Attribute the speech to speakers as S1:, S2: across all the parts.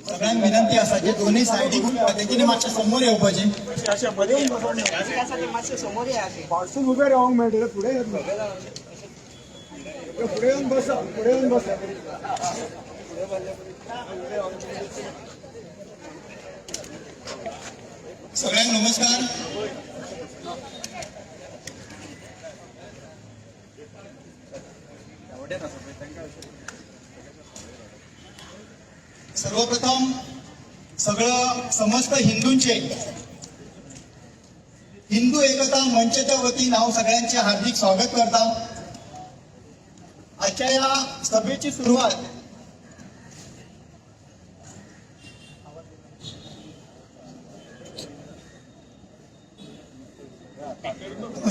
S1: सगळ्यांक विनंती आसा जे दोन्ही सायडीक तेंच्यांनी मातशें समोर येवपाचें.
S2: पार्सल उबे रावंक मेळटलें, फुडें येत ना. फुडें येवन बसा, फुडें येवन बसा.
S1: सगळ्यांक नमस्कार. सर्वप्रथम सगळं समस्त हिंदूंचे हिंदू एकता मंचच्या वतीन हांव सगळ्यांचे हार्दिक स्वागत करता. आजच्या या सभेची सुरुवात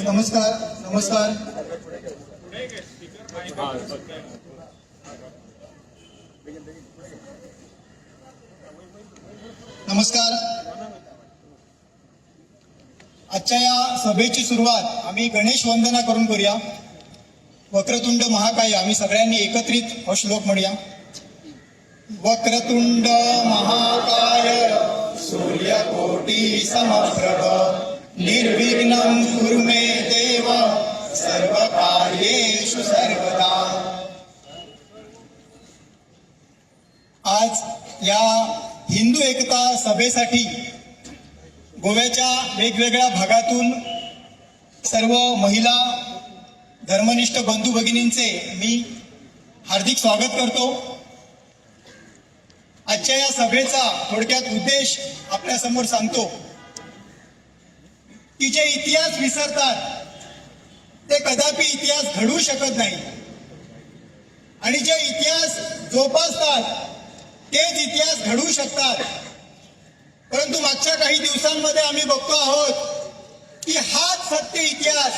S1: नमस्कार, नमस्कार, नमस्कार. आजच्या या सभेची सुरुवात आम्ही गणेश वंदना करून करूया. वक्रतुंड महाकाय, आम्ही सगळ्यांनी एकत्रित हो श्लोक म्हणूया. वक्रतुंड महाकाय सूर्यकोटी समप्रभ, निर्विघ्नं कुरु मे देव सर्व कार्येषु सर्वदा. आज या हिंदू एकता सभेसाठी गोव्याच्या वेगवेगळ्या भागातून सर्व महिला, धर्मनिष्ठ बंधू भगिनींचे मी हार्दिक स्वागत करतो. आजच्या या सभेचा थोडक्यात उद्देश आपल्यासमोर सांगतो की जे इतिहास विसरतात ते कदापि इतिहास घडवू शकत नाही आणि जे इतिहास जोपासतात तेच इतिहास घडवू शकतात. परंतु मागच्या काही दिवसांमध्ये आम्ही बघतो आहोत की हाच सत्य इतिहास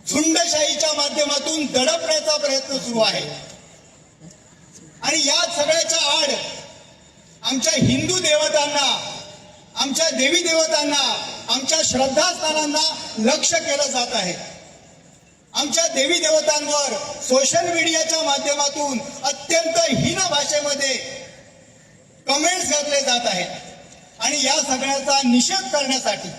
S1: झुंडशाहीच्या माध्यमातून दडपण्याचा प्रयत्न सुरू आहे आणि या सगळ्याच्या आड आमच्या हिंदू देवतांना, आमच्या देवी देवतांना, आमच्या श्रद्धास्थानांना लक्ष्य केलं जात आहे. आमच्या देवी देवतांवर सोशल मीडियाच्या माध्यमातून अत्यंत हीन भाषेमध्ये कमेंट्स घातले जात आहेत आणि या सगळ्याचा निषेध करण्यासाठी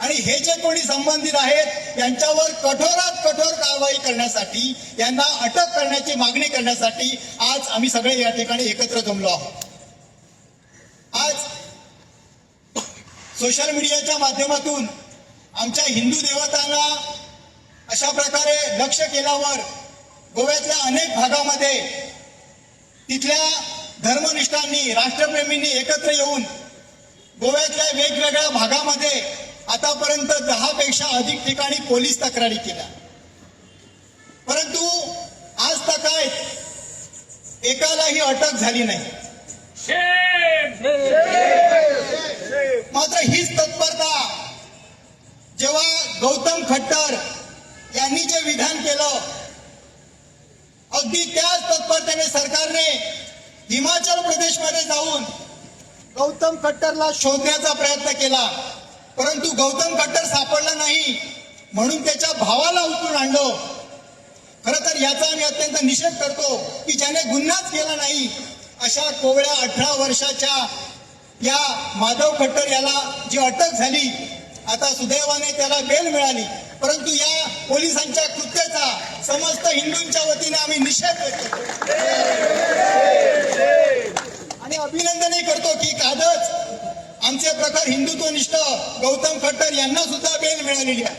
S1: आणि हे जे कोणी संबंधित आहेत यांच्यावर कठोरात कठोर कारवाई करण्यासाठी, यांना अटक करण्याची मागणी करण्यासाठी आज आम्ही सगळे या ठिकाणी एकत्र जमलो आहोत. आज सोशल मीडियाच्या माध्यमातून आमच्या हिंदू देवतांना अशा प्रकारे लक्ष्य केल्यावर गोव्यातल्या अनेक भागामध्ये तिथल्या धर्मनिष्ठांनी, राष्ट्रप्रेमींनी एकत्र येऊन गोव्यातल्या वेगवेगळ्या भागामध्ये आतापर्यंत 10 पेक्षा अधिक ठिकाणी पोलीस तक्रारी केल्या. परंतु आज तकायत एकालाही अटक झाली नाही. मात्र हीच तत्परता जेव्हा गौतम खट्टर यांनी जे विधान केलं, अगदी त्याच तत्परतेने सरकारने हिमाचल प्रदेशमध्ये जाऊन गौतम खट्टरला शोधण्याचा प्रयत्न केला. परंतु गौतम खट्टर सापडला नाही म्हणून त्याच्या भावाला उचलून आणलं. खरं तर याचा आम्ही अत्यंत निषेध करतो की ज्याने गुन्हाच केला नाही अशा कोवळ्या 18 वर्षाच्या या माधव खट्टर याला जी अटक झाली, आता सुदैवाने त्याला बेल मिळाली. परंतु या पोलिसांच्या कृत्याचा समस्त हिंदूंच्या वतीने आम्ही निषेध व्यक्त करतो आणि अभिनंदनही करतो की कालच आमचे प्रखर हिंदुत्वनिष्ठ गौतम खट्टर यांना सुद्धा बेल मिळालेली आहे.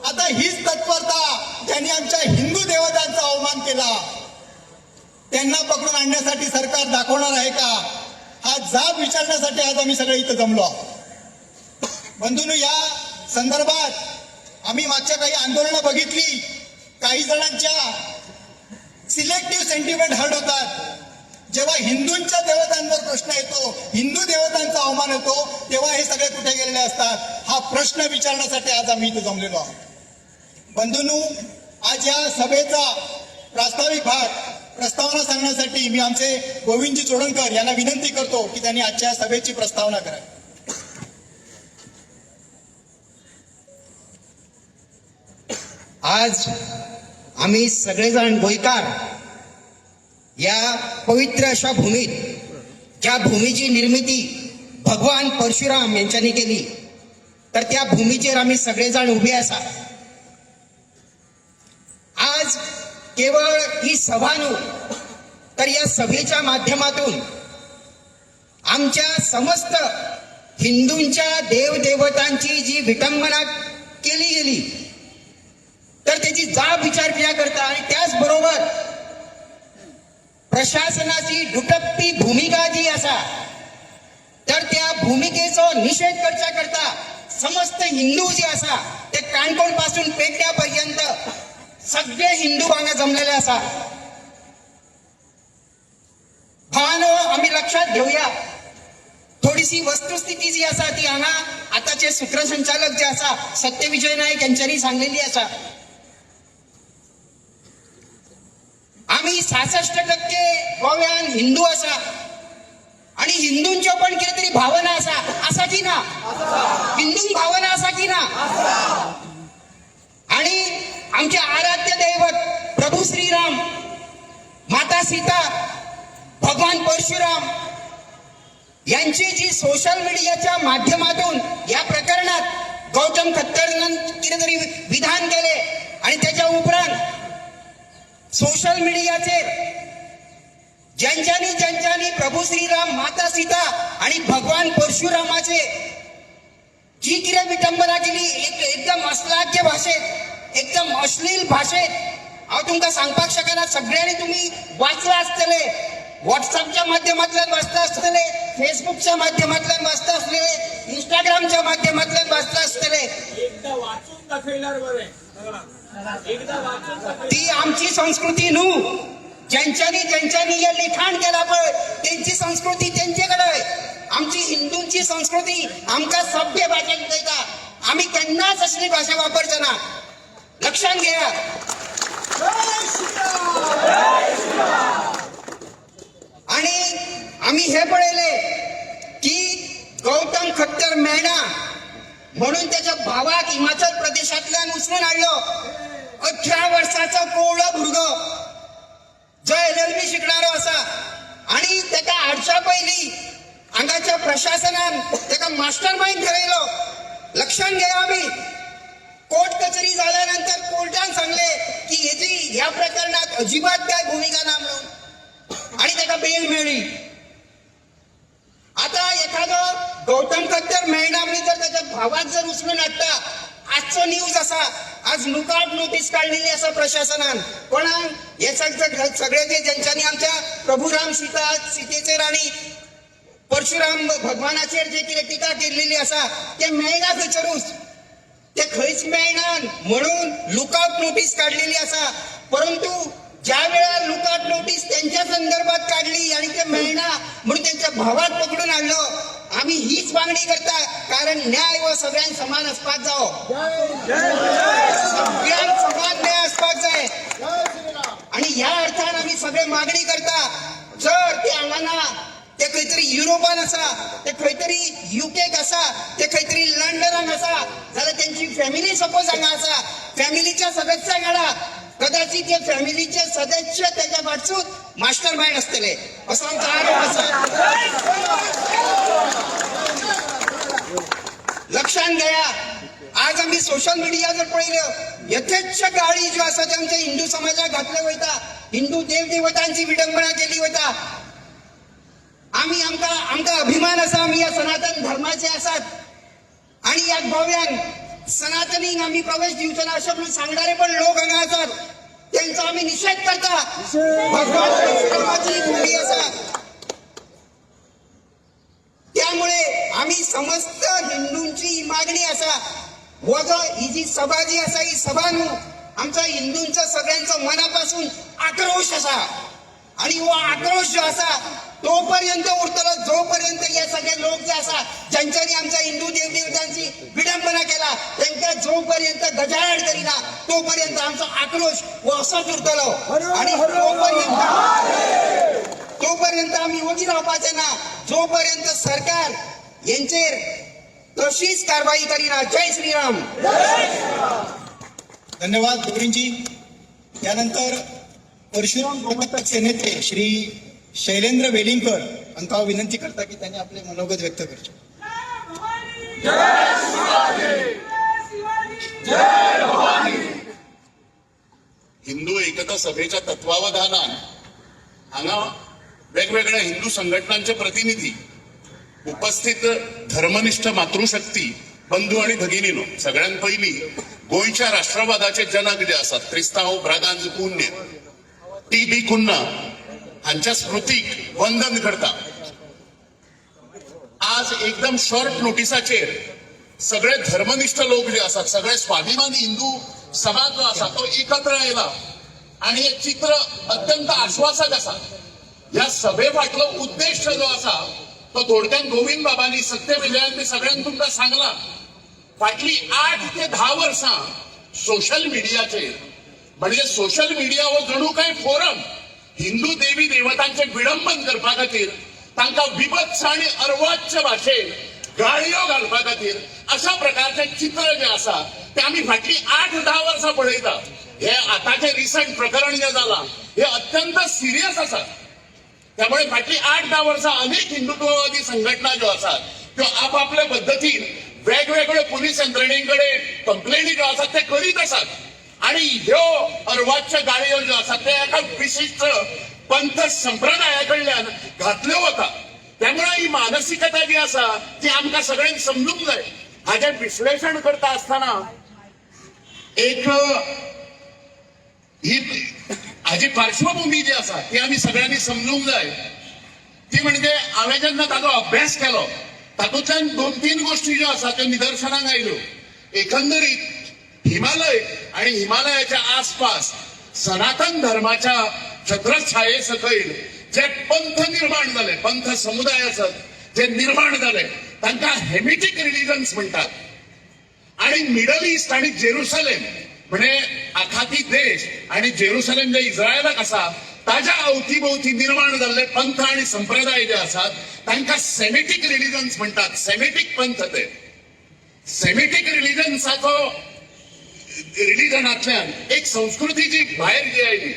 S1: आता हीच तत्परता ज्यांनी आमच्या हिंदू देवतांचा अवमान केला त्यांना पकडून आणण्यासाठी सरकार दाखवणार आहे का, हा जाब विचारण्यासाठी आज आम्ही सगळे इथं जमलो आहोत. बंधूंनो, या संदर्भात आम्ही मागच्या काही आंदोलनं बघितली. काही जणांच्या सिलेक्टिव्ह सेंटिमेंट हर्ट होतात. जेव्हा हिंदूंच्या देवतांवर प्रश्न येतो, हिंदू देवतांचा अवमान होतो, तेव्हा हे सगळे कुठे गेलेले असतात, हा प्रश्न विचारण्यासाठी आज आम्ही इथं जमलेलो आहोत. बंधूंनो, आज या सभेचा प्रास्ताविक भाग, प्रस्तावना सांगण्यासाठी मी आमचे गोविंदजी चोडणकर यांना विनंती करतो की त्यांनी आजच्या सभेची प्रस्तावना करावी.
S3: आज आम्ही सगळेजण गोंयकार या पवित्र अशा भूमीत, ज्या भूमीची निर्मिती भगवान परशुराम यांच्यानी केली, तर त्या भूमीचेर आम्ही सगळेजण उभे आसा. आज केवळ ही सभा न्हू, तर या सभेच्या माध्यमातून आमच्या समस्त हिंदूंच्या देवदेवतांची जी विटंबना केली गेली, तर त्याची जाब विचार करता आणि त्याचबरोबर प्रशासनाची दुटप्पी भूमिका जी आसा, तर त्या भूमिकेचो निषेध करच्या करता समस्त हिंदू जे आसा ते काणकोण पासून पेडण्या पर्यंत सगळे हिंदू हांगा जमलेले आसा. भावानो, आमी लक्षात घेऊया, थोडीशी वस्तुस्थिती जी आसा ती हांगा आताचे सूत्रसंचालक जे आसा सत्यविजय नायक यांच्यांनी सांगलेली आसा. आमी 66% गोव्यान हिंदू आसा आणि हिंदूंच्यो पण कितें तरी भावना आसा. आसा की ना? हिंदूंक भावना आसा की ना? आणि आमचे आराध्य दैवत प्रभू श्रीराम, माता सीता, भगवान परशुराम यांची जी सोशल मीडियाच्या माध्यमातून या प्रकरणात गौतम खत्तरन कितें तरी विधान केले आणि त्याच्या उपरांत सोशल मीडियाचेर ज्यांच्यानी ज्यांच्यानी प्रभू श्रीराम, माता सीता आणि भगवान परशुरामाचे जी कितें विटंबना केली, एक एकदम अश्लाघ्य भाशेत, एकदम अश्लील भाशेत, हांव तुमकां सांगपाक शकना. सगळ्यांनी तुमी वाचलां आसतलें, व्हॉट्सअपच्या माध्यमांतल्यान वाचता आसतले, फेसबुकच्या माध्यमांतल्यान वाचता आसतले, इंस्टाग्रामच्या माध्यमांतल्यान वाचता आसतले.
S4: एकदा वाचून दाखयल्यार बरें, एकदा वाचून दाखयल्यार.
S3: ती आमची संस्कृती न्हू. ज्यांच्यानी ज्यांच्यानी हे लिखाण केला पळय, त्यांची संस्कृती तेंचे कडेन. आमची हिंदूंची संस्कृती आमकां सभ्य भाशा शिकयता. आमी केन्नाच असली भाशा वापरचे ना, लक्षात घेया. आणि आम्ही हे पळयले की गौतम खट्टर मेळना म्हणून त्याच्या भावाक हिमाचल प्रदेशांतल्यान उचलून हाडलो. 18 वर्साचो कोवळो भुरगो जो एलएलबी शिकणारो आसा आणि ताका हाडच्या पयलीं हांगाच्या प्रशासनान ताका मास्टर मायंड ठरयलो. लक्षात घेया, आमी कोर्ट कचेरी जाल्या नंतर कोर्टान सांगले की हेजी ह्या प्रकरणात अजिबात काय भूमिका ना म्हणून आणि ताका बेल मेळ्ळी. आता एखादो गौतम खट्टर मेळना म्हणून जर त्याच्या भावाक जर उचलून हाडटा, आजचो न्यूज आसा, आज लुकआउट नोटीस काडलेली आसा प्रशासनान. कोणाक? हे सगळे सगळे जे ज्यांच्यानी आमच्या प्रभू राम सीता सीतेचेर आणि परशुराम भगवानाचेर जे कितें टिका केल्लेली आसा, ते मेळना खंयसरूच, ते खंयच मेळना म्हणून लुकआउट नोटीस काडलेली आसा. परंतु ज्या वेळार लुकआउट नोटीस त्यांच्या संदर्भात काडली आणि ते मेळना म्हणून त्यांच्या भावाक पकडून हाडलो, आमी हीच मागणी करता, कारण न्याय हो सगळ्यांक समान आसपाक जावो, सगळ्यांक समान न्याय आसपाक जाय. आणि ह्या अर्थान आमी सगळे मागणी करता, जर ते हांगा ना, ते खंय तरी युरोपान आसा, ते खंय तरी युकेक आसा, ते खंय तरी लंडनाक आसा, जाल्यार तेंची फॅमिली सपोज हांगा आसा, फॅमिलीच्या सदस्यांक हाडा. कदाचित ते फॅमिलीचे सदस्य त्याच्या फाटसून मास्टर मायंड आसतले असो आमचो आरोप आसा. लक्षात घ्या, आज आमी सोशल मिडिया जर पळयल्यो, यथेच्छ गाळी ज्यो आसा त्यो आमच्या हिंदू समाजाक घातल्यो वयता, हिंदू देवदेवतांची विडंबना केली वता. आमी आमकां आमकां अभिमान आसा, आमी ह्या सनातन धर्माचे आसात आणि ह्या गोव्यान सनातनीक आमी प्रवेश दिवचो ना अशें म्हणून सांगणारे पण लोक हांगा आसात, तेंचो आमी निशेध करता. भगवान परशुरामाची भूमी आसा, त्यामुळे आम्ही समस्त हिंदूंची ही मागणी आसा, हो जो ही जी सभा जी आसा, ही सभा न्हू, आमचा हिंदूंचा सगळ्यांचो मनापासून आक्रोश आसा आणि हो आक्रोश जो आसा तोपर्यंत उरतलो जोपर्यंत हे सगळे लोक जे आसा, ज्यांच्यानी आमच्या हिंदू देवदेवतांची विडंबना केला, तांकां जोपर्यंत गजाआड करिना तोपर्यंत आमचो आक्रोश हो असोच उरतलो आणि तोपर्यंत तोपर्यंत आम्ही वगी रावपाचे ना जोपर्यंत सरकार यांचेर तशीच कारवाई करिना. जय श्रीराम.
S1: धन्यवाद गोविंदजी. त्यानंतर परशुराम गोमंतक सेनेचे श्री शैलेंद्र वेलिंगकर हांकां हांव विनंती करता की त्यांनी आपले मनोगत व्यक्त करचे.
S5: हिंदू एकता सभेच्या तत्वावधानान हांगा वेगवेगळ्या हिंदू संघटनांचे प्रतिनिधी उपस्थित, धर्मनिष्ठ मातृशक्ती, बंधू आणि भगिनीनो, सगळ्यात पहिली गोंयच्या राष्ट्रवादाचे जनक जे आसात त्रिस्तांव ब्रागांज कुन्य, टी बी कुन्हा हांच्या स्मृतीक वंदन करता. आज एकदम शॉर्ट नोटिसाचेर सगळे धर्मनिष्ठ लोक जे आसात, सगळे स्वाभिमानी हिंदू समाज जो आसा तो एकत्र आयला आणि हे चित्र अत्यंत आश्वासक आसा. ह्या सभे फाटलो उद्देश जो आसा तो थोडक्यात गोविंद बाबांनी, सत्य विजयान बी सगळ्यांक तुमकां सांगला. फाटली 8 ते 10 वर्सां सोशल मिडियाचेर, म्हणजे सोशल मिडिया हो जणू काय फोरम हिंदू देवी देवतांचे विडंबन करपा खातीर, तांकां विभत्स आणि अर्वाच्य भाशेन गाळयो घालपा खातीर, अशा प्रकारचे चित्र जे आसा ते आमी फाटली 8-10 वर्सां पळयता. हे आतांचे रिसंट प्रकरण जे जालां हे अत्यंत सिरियस आसा. त्यामुळे फाटली 8-10 वर्सां अनेक हिंदुत्ववादी संघटना ज्यो आसात त्यो आपापल्या पद्दतीन वेगवेगळे पुलीस यंत्रणे कडेन कंप्लेनी ज्यो आसात ते करीत आसात आणि ह्यो अर्वाच्य गाळयो ज्यो आसात ते एका विशिश्ट पंथ संप्रदाया कडल्यान घातल्यो वता. त्यामुळे ही मानसिकता जी आसा ती आमकां सगळ्यांक समजूंक जाय. हाजें विश्लेशण करता आसतना एक ही हाजी पार्श्वभूमी जी आसा ती आमी सगळ्यांनी समजूंक जाय. ती म्हणजे हांवें जेन्ना ताजो अभ्यास केलो तातूंतल्यान दोन तीन गोष्टी ज्यो आसा त्यो निदर्शनाक आयल्यो. एकंदरीत हिमालय आणि हिमालयाच्या आसपास सनातन धर्माच्या छत्रछाये सकयल जे पंथ निर्माण जाले, पंथ समुदाय आसत जे निर्माण जाले, तांकां हेमिटीक रिलिजन्स म्हणटात. आणि मिडल ईस्ट आणि जेरुसलेम, म्हणजे आखाती देश आणि जेरुसलेम जे इस्रायलाक आसा ताज्या अवती भोवती निर्माण जाल्ले पंथ आणि संप्रदाय जे आसात तांकां सेमिटीक रिलिजन्स म्हणटात. सेमिटीक पंथ ते सेमिटीक रिलिजन्साचो रिलिजनांतल्यान एक संस्कृती जी भायर जी आयली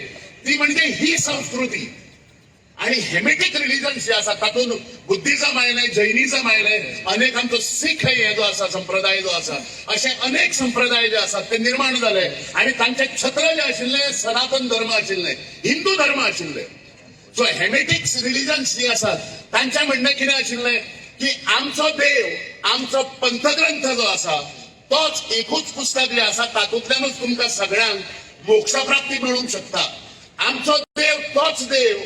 S5: ती म्हणजे ही संस्कृती. आणि हेमेटिक रिलिजन्स जे आसा तातूंत बुद्धिझम आयले, जैनिझम आयले, अनेक आमचो सीख हे जो आसा संप्रदाय जो आसा, अशे अनेक संप्रदाय जे आसात ते निर्माण जाले आणि तांचे छत्र जे आशिल्ले सनातन धर्म आशिल्ले, हिंदू धर्म आशिल्ले. सो हेमेटिक रिलिजन्स जी आसात तांचें म्हणणें कितें आशिल्लें की आमचो देव, आमचो पंथग्रंथ जो आसा तोच एकूच पुस्तक जे आसा तातूंतल्यानूच तुमकां सगळ्यांक मोक्षप्राप्ती मेळूंक शकता. आमचो देव तोच देव,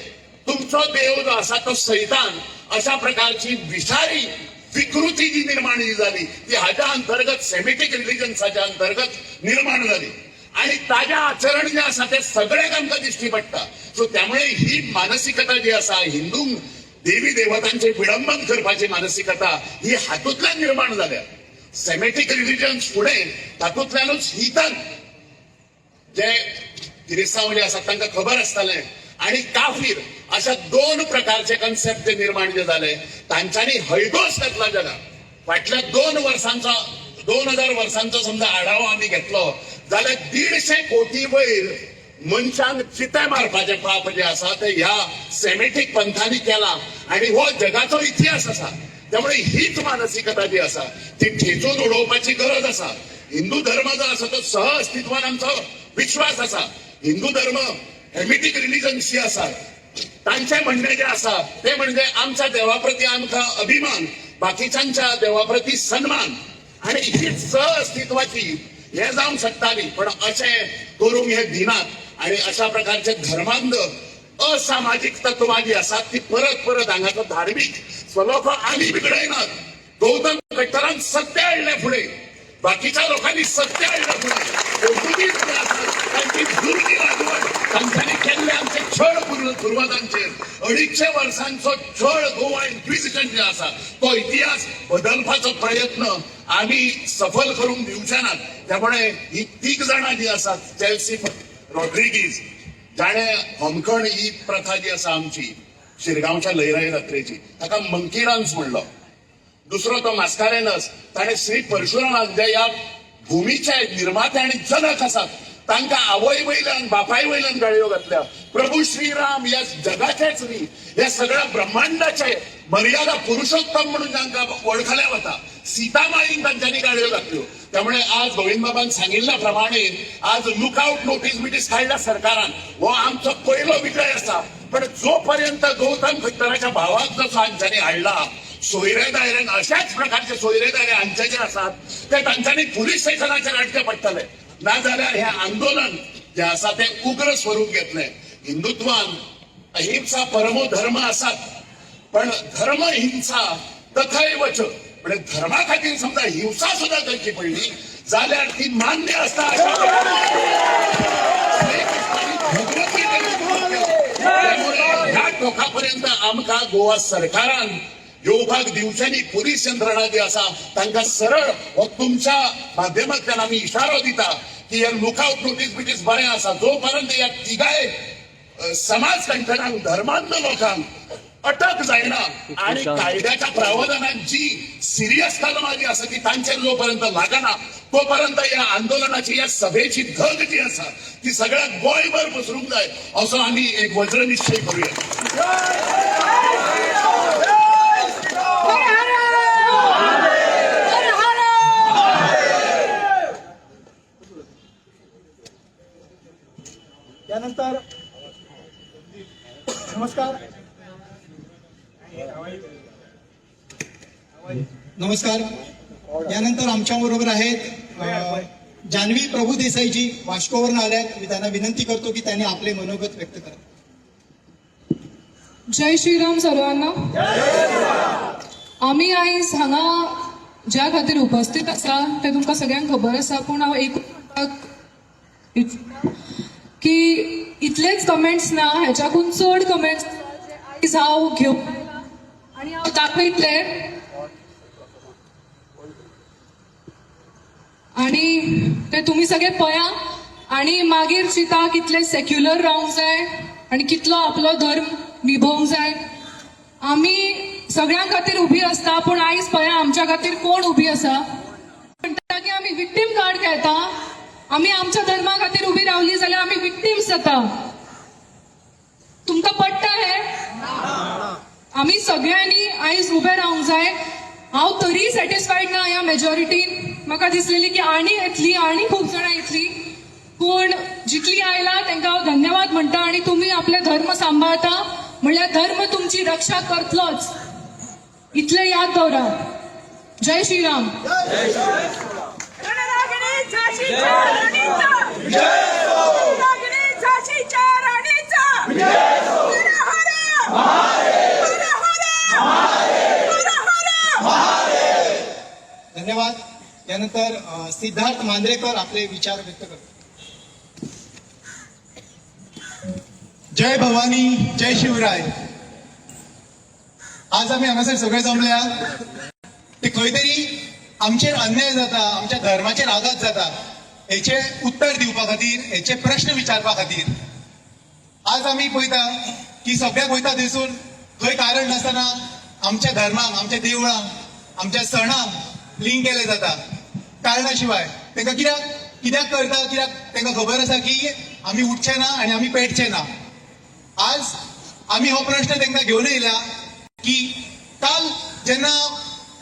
S5: तुमचो देव जो आसा तो सैतान, अशा प्रकारची विषारी विकृती जी निर्माण जी जाली ती हाज्या अंतर्गत, सेमिटीक रिलिजन्साच्या अंतर्गत निर्माण जाली आणि ताज्या आचरण जे आसा ते सगळ्याक आमकां दिश्टी पडटा. सो त्यामुळे ही मानसिकता जी आसा, हिंदू देवी देवतांचे विडंबन करपाची मानसिकता, ही हातूंतल्यान निर्माण जाल्या. सेमेटीक रिलिजन्स फुडें तातूंतल्यानूच हितन जे किरिस्तांव जे आसात तांकां खबर आसतालें आणि काफीर अशा दोन प्रकारचे कन्सेप्ट जे निर्माण जे जाले तांच्यांनी हैदोस घातला जगात. फाटल्या 2 वर्सांचो, 2000 वर्सांचो समजा आढावो आमी घेतलो जाल्यार 150 कोटी वयर मनशांक जिते मारपाचें पाप जें आसा तें ह्या सेमेटीक पंथांनी केलां आणि हो जगाचो इतिहास आसा. त्यामुळे हीच मानसिकता जी आसा ती ठेचून उडोवपाची गरज आसा. हिंदू धर्म जो आसा तो सह अस्तित्वान आमचो विश्वास आसा. हिंदू धर्म हेमिटीक रिलिजन्स जी आसा तांचें म्हणणें जें आसा तें म्हणजे आमच्या देवा प्रती आमकां अभिमान, बाकीच्यांच्या देवा प्रती सन्मान आणि हीच सह अस्तित्वाची हे जावंक शकताली. पण अशें करूंक हे दिनात आणि अशा प्रकारचे धर्मांध असामाजीक तत्वां जी आसात ती परत परत हांगाचो धार्मीक सलोखो आमी बिगडयनात. गौतम खट्टरान सत्य हाडलें फुडें, बाकीच्या लोकांनी सत्य हाडलें फुडें. पोर्तुगीज जे आसात तांची दुर्गी राजवट, तांच्यांनी केल्ले आमचे छळ, पुर्वजांचेर 250 वर्सांचो छळ, गोवा इन्क्विजिशन जे आसा तो इतिहास बदलपाचो प्रयत्न आमी सफल करूंक दिवचे नात. त्यामुळे ही तीग जाणां जी आसात, चेल्सी रॉड्रिगीज जाणे होमखण ही प्रथा जी आसा आमची शिरगांवच्या लयराई जात्रेची ताका मंकी डान्स म्हणलो, दुसरो तो मास्कारेनस ताणें श्री परशुरामाक जे ह्या भूमीचे निर्माते आणि जनक आसात तांकां आवय वयल्यान बापाय वयल्यान गाळयो घातल्या. प्रभू श्रीराम ह्या जगाचेच न्ही, ह्या सगळ्या ब्रह्मांडाचे मर्यादा पुरुषोत्तम म्हणून तांकां वळखल्या वता, सीतामाईन तांच्यांनी गाळयो घातल्यो. त्यामुळे आज गोविंदबाबान सांगिल्ल्या प्रमाणे आज लुकआउट नोटीस बिटीस काडल्या सरकारान, हो आमचो पयलो विजय आसा. पण जोपर्यंत गौतम खट्टराच्या भावाक जसो हांच्यांनी हाडला सोयरे दायऱ्यान, अशाच प्रकारचे सोयरे दायरे हांचे जे आसात ते तांच्यांनी पुलीस स्टेशनाचेर हाडचे पडटले, नाजाल्यार हे आंदोलन जे आसा ते उग्र स्वरूप घेतले. हिंदुत्वान अहिंसा परमो धर्म आसात, पण धर्म हिंसा तथैवच, म्हणजे धर्मा खातीर समजा हिंसा सुद्धा करची पडली जाल्यार ती मान्य आसता अशा श्रीकृष्णानी भगवद्गीतेत. त्यामुळे ह्या टोकापर्यंत आमकां गोवा सरकारान येवपाक दिवच्यांनी. पुलीस यंत्रणा जी आसा तांकां सरळ हो तुमच्या माध्यमांतल्यान आमी इशारो दिता की हे लुकआउट नोटीस बिटीस बरें आसा, जोपर्यंत ह्या तिगाय समाज कंटकांक, धर्मांत लोकांक अटक जायना आणि कायद्याच्या प्रावधानात जी सिरियस कलमां जी आसा ती तांचेर जोपर्यंत लागना तोपर्यंत या आंदोलनाची, या सभेची धग जी आसा ती सगळ्या गोंयभर पसरूंक जाय असो आमी एक वज्रनिश्चय करूया.
S2: त्यानंतर नमस्कार.
S1: नमस्कार. यानंतर आमच्या बरोबर आहेत जान्हवी प्रभू देसाईजी, वास्कोवरून आल्या आहेत. मी त्यांना विनंती करतो की त्यांनी आपले मनोगत व्यक्त करावे.
S6: जय श्रीराम सर्वांना. आमी आयज हांगा ज्या खातीर उपस्थित आसा तें तुमकां सगळ्यांक खबर आसा, पूण हांव एकूच म्हणपाक इत्सिता की इतलेच कमेंट्स ना, हेच्याकून चड कमेंट्स आयज हांव घेवन आयलां आनी हांव दाखयतलें आनी ते तुमी सगळे पळया आनी मागीर चिंता कितले सेक्युलर रावंक जाय आनी कितलो आपलो धर्म निभोवंक जाय. आमी सगळ्यां खातीर उबी आसता, पूण आयज पळया आमच्या खातीर कोण उबी आसा. म्हणटा की आमी विक्टीम कार्ड खेळता. आमी आमच्या धर्मा खातीर उबी रावली जाल्यार आमी विक्टीम्स जाता. तुमकां पडटा हे? आमी सगळ्यांनी आयज उबे रावंक जाय. हांव तरी सॅटिस्फायड ना ह्या मेजॉरिटीन. म्हाका दिसलेली की आनी येतली, आनी खूब जाणां येतली, पूण जितली आयला तांकां हांव धन्यवाद म्हणटा. आनी तुमी आपले धर्म सांबाळता म्हणल्यार धर्म तुमची रक्षा करतलोच, इतलें याद दवरा. जय श्रीराम.
S7: रणरागिणी झाशीच्या राणीचा, रणरागिणी झाशीच्या राणीचा. हर हर हर हर हर हर.
S1: धन्यवाद. यानंतर सिद्धार्थ मांद्रेकर आपले विचार व्यक्त करतात.
S8: जय भवानी, जय शिवराय. आज आमी हांगासर सगळे जमल्या ते खंय तरी आमचेर अन्याय जाता, आमच्या धर्माचेर आघात जाता, हेचे उत्तर दिवपा खातीर, हेचे प्रश्न विचारपा खातीर. आज आमी पळयता की सगळ्याक वयता थंयसून खंय कारण नासतना आमच्या धर्माक, आमच्या देवळांक, आमच्या सणांक लिंक केले जाता कारणा शिवाय. तांकां कित्याक कित्याक करता? कित्याक तांकां खबर आसा की आमी उठचे ना आनी आमी पेटचे ना. आज आमी हो प्रश्न तांकां घेवन येयला की काल जेन्ना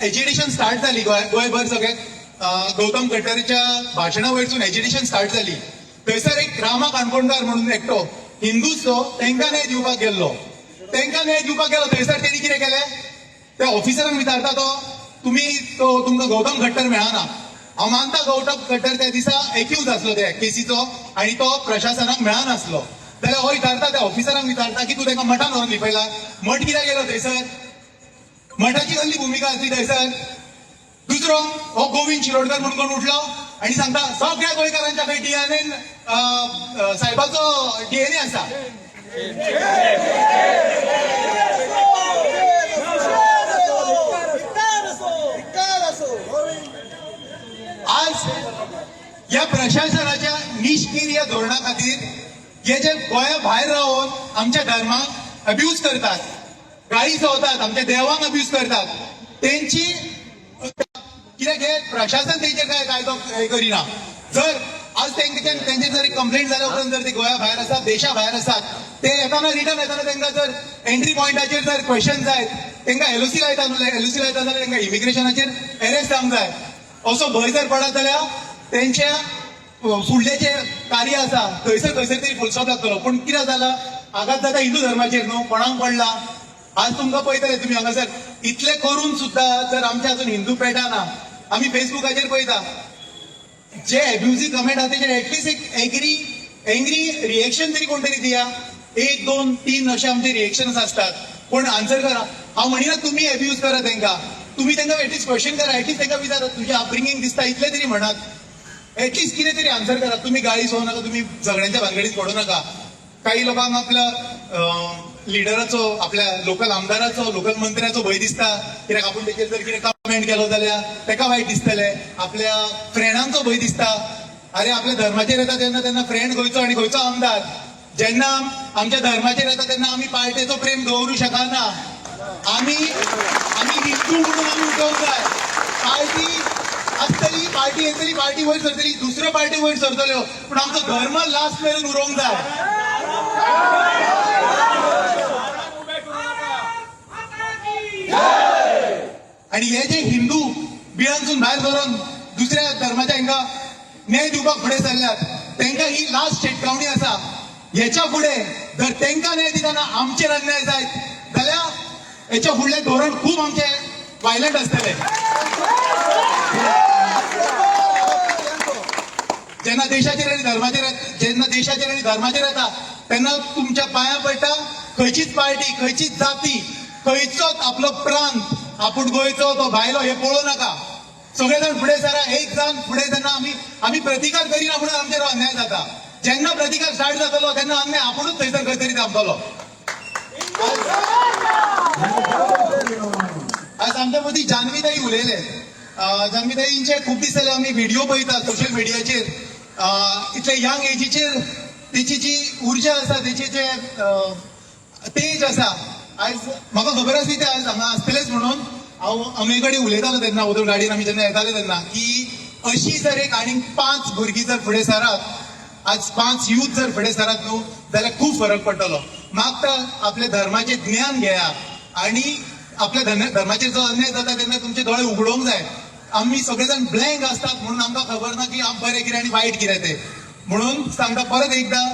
S8: एजिटेशन स्टार्ट जाली गोंयभर सगळ्याक, गौतम खट्टरच्या भाशणा वयरसून एजिटेशन स्टार्ट जाली, थंयसर एक रामा काणकोणकार म्हणून एकटो हिंदूच तो तांकां न्याय दिवपाक गेल्लो. तांकां न्याय दिवपाक गेलो थंयसर तेणी कितें केलें? त्या ऑफिसरांक विचारता तो, तुमी तो तुमकां गौतम खट्टर मेळना. हांव मानता गौतम खट्टर त्या दिसा एक्यूज आसलो त्या केसीचो आनी तो प्रशासनाक मेळनासलो, जाल्यार हो विचारता, त्या ऑफिसरांक विचारता की तूं ताका मठान व्हरून लिपयला. मठ कित्याक गेलो थंयसर? मठाची कसली भुमिका आसली थंयसर? दुसरो हो गोविंद शिरोडकर म्हणून कोण उठलो आनी सांगता सगळ्या गोंयकारांच्या खंय डीएनएन साहेबाचो डीएनए आसा. आज या प्रशासनाच्या निष्क्रिय धोरणा खातीर हे जे गोंया भायर रावन आमच्या धर्माक अब्यूज करतात, गाळी संवतात, आमच्या देवांक अब्यूज करतात, तेंची कित्याक हे प्रशासन तेंचेर काय कायदो हे करिना. जर आज तेंचेर जर कंप्लेंट जाल्या उपरांत जर ते गोंया भायर आसात, देशा भायर आसात, ते येताना रिटर्न येताना तांकां जर एंट्री पॉयंटाचेर जर क्वेश्चन जायत, तांकां एलओसी लायता, एलओसी लायता जाल्यार तांकां इमिग्रेशनाचेर एरेस्ट जावंक जाय असो भंय जर पडत जाल्यार तेंच्या फुडलें जें कार्य आसा थंयसर खंयसर तरी फुलस्टॉप लागतलो. पूण कितें जाला, आघात जाता हिंदू धर्माचेर न्हू, कोणाक पडला? आज तुमकां पळयतले तुमी हांगासर इतलें करून सुद्दां जर आमचे अजून हिंदू पेटाना. आमी फेसबुकाचेर पळयता जे एब्युजीव कमेंट आसा तेजेर एटलिस्ट एक एग्री एंग्री रिएक्शन तरी कोण तरी दिया. 1 2 3 अशे आमचे रिएक्शन्स आसतात, पूण आन्सर करा. हांव म्हणिना तुमी एब्यूज करा तांकां, तुमी तांकां एटलिस्ट क्वेश्चन करा, एटलिस्ट तांकां विचारा तुजें अपब्रिंगींग दिसता इतलें तरी म्हणात, एटलिस्ट कितें तरी आन्सर करा. तुमी गाळी सोडू नाका, तुमी झगड्यांच्या भानगडीत पडू नाका. काही लोकांक आपल्या लिडराचो, आपल्या लोकल आमदाराचो, लोकल मंत्र्याचो भंय दिसता, कित्याक आपूण तेचेर जर कितें कमेंट केलो जाल्यार तेका वायट दिसतलें. आपल्या फ्रेंडांचो भंय दिसता. अरे आपल्या धर्माचेर येता तेन्ना तेन्ना फ्रेंड खंयचो आनी खंयचो आमदार. जेन्ना आमच्या धर्माचेर येता तेन्ना आमी पार्टेचो प्रेम दवरूं शकना. आमी आमी हिंदू म्हणून आमी उठोवंक जाय. पार्टी आसतली, पार्टी येतली, पार्टी वयर सरतली, दुसऱ्यो पार्टी वयर सरतल्यो, पूण आमचो धर्म लास्ट मेरेन उरोवंक जाय. आणि हे जे हिंदू बिळांसून भायर सरून दुसऱ्या धर्माच्या हांकां न्याय दिवपाक फुडें सरल्यात तांकां ही लास्ट शिटकावणी आसा. हेच्या फुडें जर तांकां न्याय दितना आमचेर अन्याय जायत जाल्यार हेच्या फुडलें धोरण खूब आमचें वायलंट आसतलें. जेन्ना देशाचेर आनी धर्माचेर, जेन्ना देशाचेर आनी धर्माचेर येता तेन्ना तुमच्या पांयां पडटा खंयचीच पार्टी, खंयचीच जाती, खंयचोच आपलो प्रांत, आपूण गोंयचो तो भायलो हे पळोवं नाका. सगळे जाण फुडें सरा, एक जाण फुडें जेन्ना आमी आमी प्रतिकार करिना म्हणून आमचेर अन्याय जाता. जेन्ना प्रतिकार स्टार्ट जातलो तेन्ना अन्याय आपुणूच थंयसर खंय तरी थांबतलो. आज आमच्या मदीं जान्हवीताई उलयले. जान्हवीताईंचे खूब दीस जाले आमी व्हिडिओ पळयता सोशल मिडियाचेर. इतले यंग एजीचेर तेची जी उर्जा आसा, तेची जे तेज आसा, आयज म्हाका खबर आसली ते आयज हांगा आसतलेच म्हणून हांव आमी कडेन उलयतालो तेन्ना वोदोळ गाडयेन आमी जेन्ना येताले तेन्ना की अशी जर एक आनीक 5 भुरगीं जर फुडें सरात, आज 5 यूथ जर फुडें सरात न्हू जाल्यार खूब फरक पडटलो. मागता आपल्या धर्माचें ज्ञान घेया आनी आपल्या धर्माचेर जो अन्याय जाता तेन्ना तुमचे दोळे उगडोवंक जाय. आमी सगळे जाण ब्लँक आसतात म्हणून आमकां खबर ना की आम बरें कितें आनी वायट कितें तें. म्हणून सांगता परत एकदां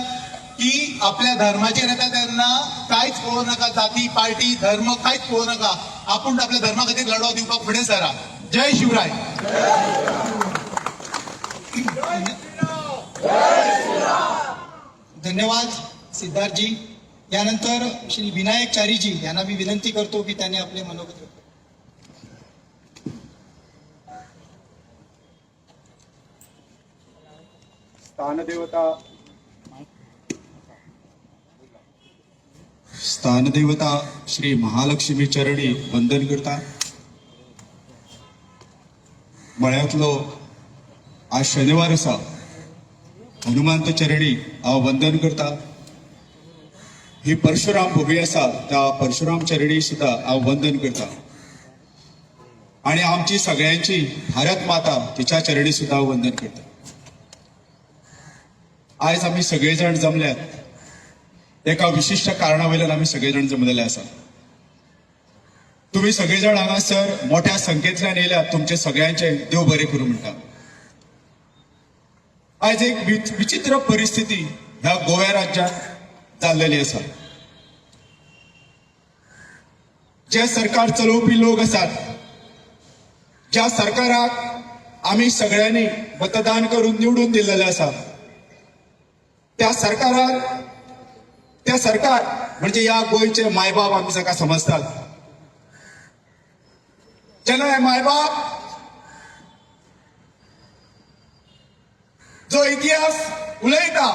S8: की आपल्या धर्माचेर येता तेन्ना कांयच पळोवं नाका, जाती पार्टी धर्म कांयच पळोवं नाका. आपूण आपल्या धर्मा खातीर लढो दिवपाक फुडें सरा. जय शिवराय.
S1: धन्यवाद सिद्धार्थजी. यानंतर श्री विनायक चारीजी यांना मी विनंती करतो की त्यांनी आपले मनोगत व्यक्त.
S9: स्थानदेवता श्री महालक्ष्मी चरणी वंदन करता. मळ्यांतलो आज शनिवार आसा, हनुमंत चरणी हांव वंदन करता. ही परशुराम भूमी आसा, त्या परशुराम चरणी सुद्धा हांव वंदन करता. आणि आमची सगळ्यांची भारत माता तिच्या चरणी सुद्धा हांव वंदन करता. आयज आमी सगळे जाण जमल्यात एका विशिश्ट कारणा वयल्यान आमी सगळे जाण जमलेले आसा. तुम्ही सगळे जाण हांगासर मोठ्या संख्येंतल्यान येयल्यात, तुमचे सगळ्यांचे देव बरें करूं म्हणटा. आयज एक विचित्र परिस्थिती ह्या गोव्या राज्यांत जाल्लेली आसा. जे सरकार चलोवपी लोक आसात, ज्या सरकाराक आमी सगळ्यांनी मतदान करून निवडून दिल्लेलें आसा, त्या सरकाराक, त्या सरकार म्हणजे ह्या गोंयचे मायबाप आमी ताका समजतात. जेन्ना हे मायबाप जो इतिहास उलयता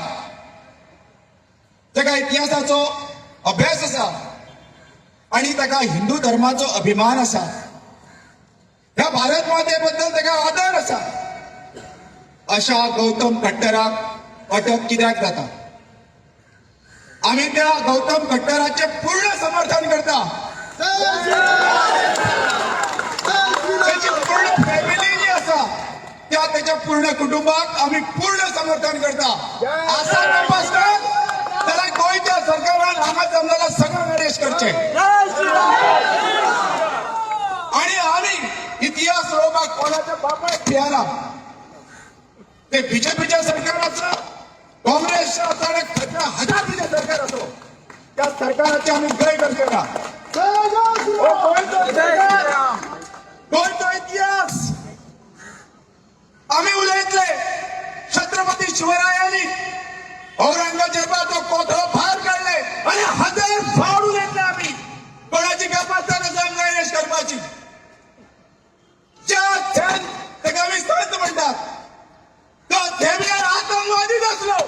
S9: ताका इतिहासाचो अभ्यास आसा आनी ताका हिंदू धर्माचो अभिमान आसा, ह्या भारत माते बद्दल ताका आदर आसा, अशा गौतम खट्टराक अटक कित्याक जाता? आमी त्या गौतम खट्टराचें पूर्ण समर्थन करता. त्याची पूर्ण फॅमिली जी त्याच्या पूर्ण कुटुंबाक आम्ही पूर्ण समर्थन करता. असा तपास जाल्यार गोंयच्या सरकारान हांगा जमलेल्या सगळ्यांक अरेस्ट करचे आणि आम्ही इतिहास रोवपाक कोणाच्या बापायक भियाना. ते बीजेपीच्या सरकाराचं, काँग्रेसच्या आसा आणि खंयच्या हजार बीजे सरकार असो, त्या सरकाराचे आम्ही गय करचे ना. हो गोंयचो सरकार, गोंयचो इतिहास आम्ही उलयतले. छत्रपती शिवरायांनी औरंगजेबाचो कोथळो भायर काडले आणि हजार फावट उलयतले आम्ही. कोणाची कपासता आसा आमकां अरेस्ट करपाची? ज्या छान ताका आमी संत म्हणटात, तो झेवियर आतंकवादीच असलो.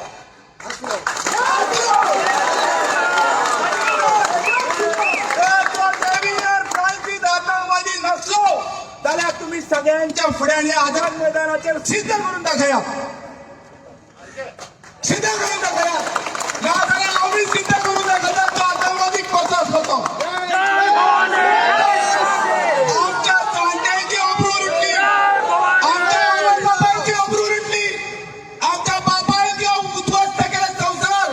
S9: असलो. तर तो झेवियर फ्रांसीस आतंकवादी नसलो जाल्यार तुम्ही सगळ्यांच्या फुड्यान आझाद मैदानाचेर सिद्ध करून दाखया, सिद्ध करून दाखया. ना जाल्यार आमी सिद्ध करून दाखयता तो आतंकवादी कसो आसलो तो. आमच्या जाणट्यांची अब्रू लुटली, आमच्या आवय बापायची अब्रू लुटली, आमच्या बापायची उद्ध्वस्त केले संवसार,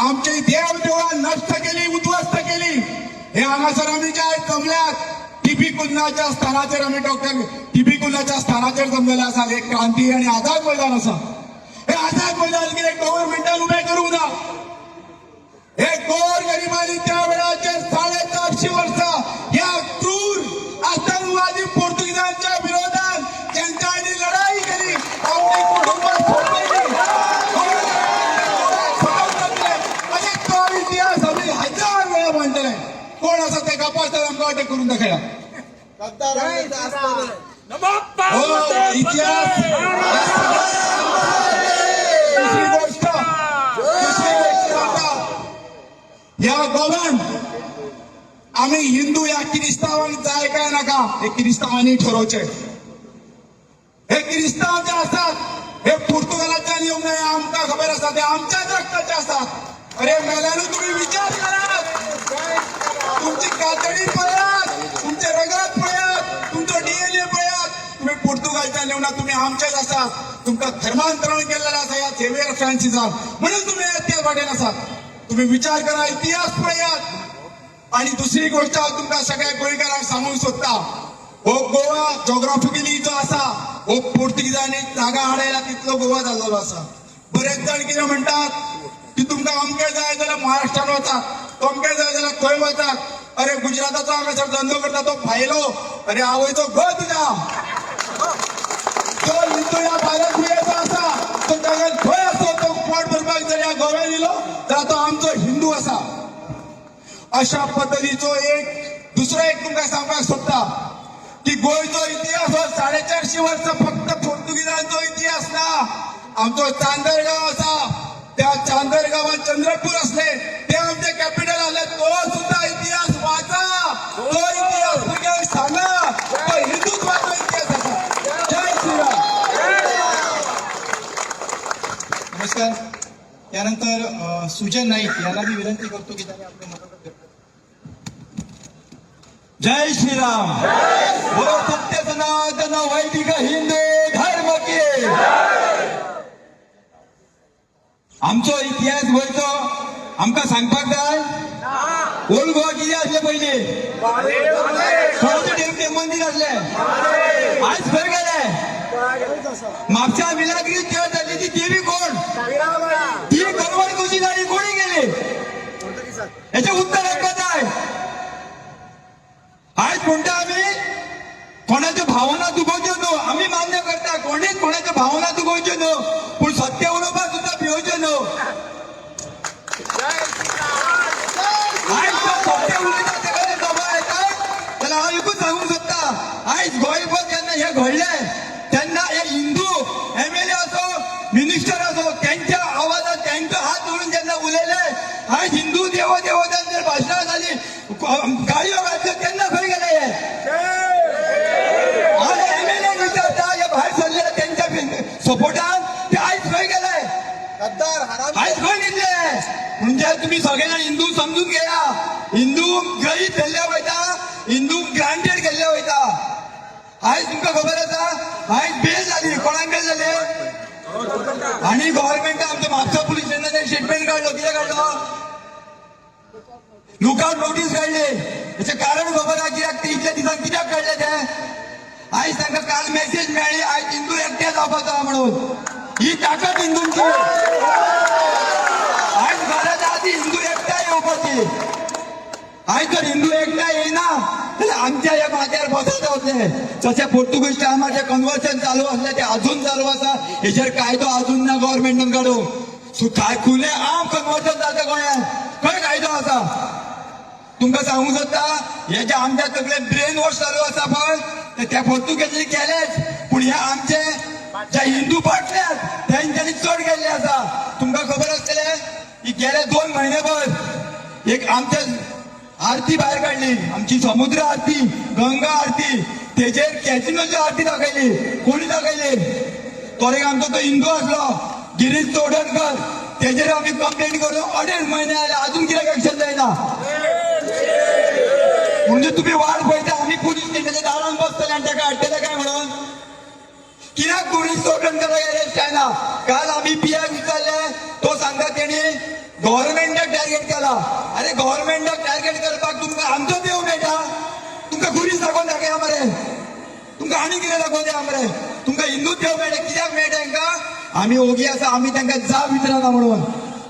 S9: आमची देव देवळां नश्ट केली, उद्ध्वस्त केली. हे हांगासर आमी जे आयज जमल्यात, टीबी कुन्नाच्या स्थानाचेर, आमी डॉक्टर टीबी कुन्नाच्या स्थानाचेर जमलेले आसा. हे क्रांती आनी आझाद मैदान आसा. हे आझाद मैदान कितें गव्हर्मेंटान उबें करूंक ना. हे गोर गरिबांनी त्या वेळाचेर 450 वर्सां ह्या क्रूर आतंकवादी पोर्तुगीजांच्या विरोधात त्यांच्यानी लढाई केली, आपली कुटुंबां सोडली, स्वतंत्र दिले. अशे तो इतिहास आमी हजार वेळा मांडटले. कोण आसा ते तपासतात, आमकां ते करून दाखया. हो इतिहास. दुसरी गोष्ट सांगता, ह्या गोव्यान आमी हिंदू ह्या किरिस्तांवांक जाय काय नाका हे किरिस्तांवांनी ठरोवचे. हे किरिस्तांव जे आसात हे पुर्तुगालाच्यान येवंक ना, हे आमकां खबर आसा, ते आमच्याच रक्ताचे आसात. अरे मेल्यानू, तुम्ही विचार करात, तुमची कातडी पळयात, तुमचे रगत पळयात, तुमचो डीएनए पळयात. तुम्ही पुर्तुगालच्यान येवना, तुम्ही आमचेच आसात. तुमकां धर्मांतरण केल्लें आसा ह्या झेवियर फ्रांसिसान, म्हणून तुम्ही त्या वाटेन आसात. तुम्ही विचार करा, इतिहास पळयात. आणि दुसरी गोष्ट हांव तुमकां सगळ्या गोंयकारांक सांगूंक सोदता, हो गोवा जोग्राफिकली जो आसा हो पोर्तुगीजांनी जागा हाडयला तितलो गोवा जाल्लो आसा. बरेच जाण कितें म्हणटात की तुमकां अमकें जाय जाल्यार महाराष्ट्रान वचात, तमकें जाय जाल्यार खंय वचात. अरे, गुजराताचो हांगासर धंदो करता तो भायलो. अरे आवयचो घो तुज्या. जो हिंदू ह्या भारत भुंयेचो आसा तो जगात खंय आसो, तो पोट भरपाक जर ह्या गोव्यान येयलो जाल्यार तो आमचो हिंदू आसा. अशा पद्दतीचो एक दुसरो एक तुमकां सांगपाक सोदता की गोंयचो इतिहास हो 450 वर्सां फक्त पोर्तुगीजांचो इतिहास ना. आमचो चांदर गांव आसा, त्या चांदर गांवात चंद्रपूर असले, ते आमचे कॅपिटल आसले. तो सुद्धा इतिहास वाचा, तो इतिहास भुरग्यांक सांगा. तो हिंदुत्वाचो इतिहास आसा. जय श्रीराम.
S8: नमस्कार. त्यानंतर सुजन नाईक यांना मी विनंती करतो की त्यांनी आपले मनोगत व्यक्त करावे.
S10: जय श्री राम. बोलो सत्य सनातन वैदिक हिंदू धर्म की. आमचो इतिहास गोंयचो आमकां सांगपाक जाय? ओल्ड गोवा कितें आसलें पयलीं? कोणाचें देव मंदीर आसलें? आयज खंय गेले? म्हापशा मिलाग्री चर्च जाली ती देवी कोण? ती गडबड कशी जाली? कोणी गेली? हेचें उत्तर आमकां जाय. आयज म्हणटा आमी कोणाच्यो भावना दुखोवच्यो न्हू. आमी मान्य करता, कोणीच कोणाच्यो भावना दुखोवच्यो न्हू, पूण सत्य उलोवपाक सुद्दां भिवच्यो न्हू. आयज जो सत्य उलयता तेका ते दबाव येता. जाल्यार हांव एकूच सांगूंक सोदता, आयज गोंयभर जेन्ना हें घडलें तेन्ना हे हिंदू एमएलए असो, मिनिस्टर असो, त्यांच्या आवाजात त्यांचो हात धरून जेन्ना उलयले, आयज हिंदू देव देवतांचेर भाशणां जाली, गाळयो घातल्यो, तेन्ना खंय गेले हे? आज एमएलए विचारता, हे भायर सरले त्यांच्या सपोर्टान, ते आयज खंय गेले? आयज खंय न्हिदले? म्हणजे तुम्ही सगळे जाण हिंदू समजून घेया, हिंदू गृहीत धरले वयता, हिंदू ग्रांटेड केल्ले वयता. आयज तुमकां खबर आसा, आयज बेल जाली. कोणाक बेल जाली? आणि गव्हर्नमेंटान आमच्या म्हापसा पुलीस स्टेशनाचेर स्टेटमेंट काडलो. कितें काडलो? लुकआउट नोटीस काडली. हेचें कारण खबर आसा कित्याक? ते इतल्या दिसान कित्याक काडले ते? आयज तांकां काल मेसेज मेळ्ळी, आयज हिंदू एकटे जावपाचो आहा म्हणून. ही ताकद हिंदूंची. आयज गरज आहा ती हिंदू एकठांय येवपाची. आयज जर हिंदू एकठांय येयना जाल्यार आमच्या ह्या माथ्यार बसत रावतले. जशें पोर्तुगीज टायमार जें कन्वर्जन चालू आसलें तें अजून चालू आसा. हेचेर कायदो अजून ना गव्हर्मेंटान काडूंक. सो काय खुले आम कन्वर्जन जाता गोंयांत, खंय कायदो आसा? तुमकां सांगूंक सोदता, हे जे आमच्या तकलेन ब्रेन वॉश चालू आसा पळय, ते त्या पोर्तुगेजांनी केलेच, पूण हे आमचे जे हिंदू फाटल्यात तेंच्यांनी चड केल्ले आसा. तुमकां खबर आसतलें की गेले 2 म्हयने भर एक आमच्या आरती भायर काडली, आमची समुद्र आरती, गंगा आरती, तेजेर कॅसिनोची आरती दाखयली. कोणी दाखयली? तो एक आमचो तो हिंदू आसलो गिरीश चोडणकर, तेजेर आमी कंप्लेन करून 2.5 म्हयने आले, अजून कित्याक एक्शन जायना? म्हणजे तुम्ही वाट पळयता आमी पुलीस स्टेशनाच्या दारान बसतले आनी ताका हाडटले काय म्हणून? कित्याक गिरीश चोडणकराक अरेस्ट जायना? काल आमी पीआय विचारले, तो सांगता तेणी गव्हर्मेंटाक टार्गेट केला. अरे, गव्हर्मेंटाक टार्गेट करपाक तुमकां आमचो देव मेळटा? तुमकां खुरीस दाखोवन दाखया मरे, तुमकां आनी कितें दाखोवन दिया मरे? तुमकां हिंदू देव मेळटा, कित्याक मेळटा हांकां? आमी ओगी आसा, आमी तांकां जाप विचारना म्हणून.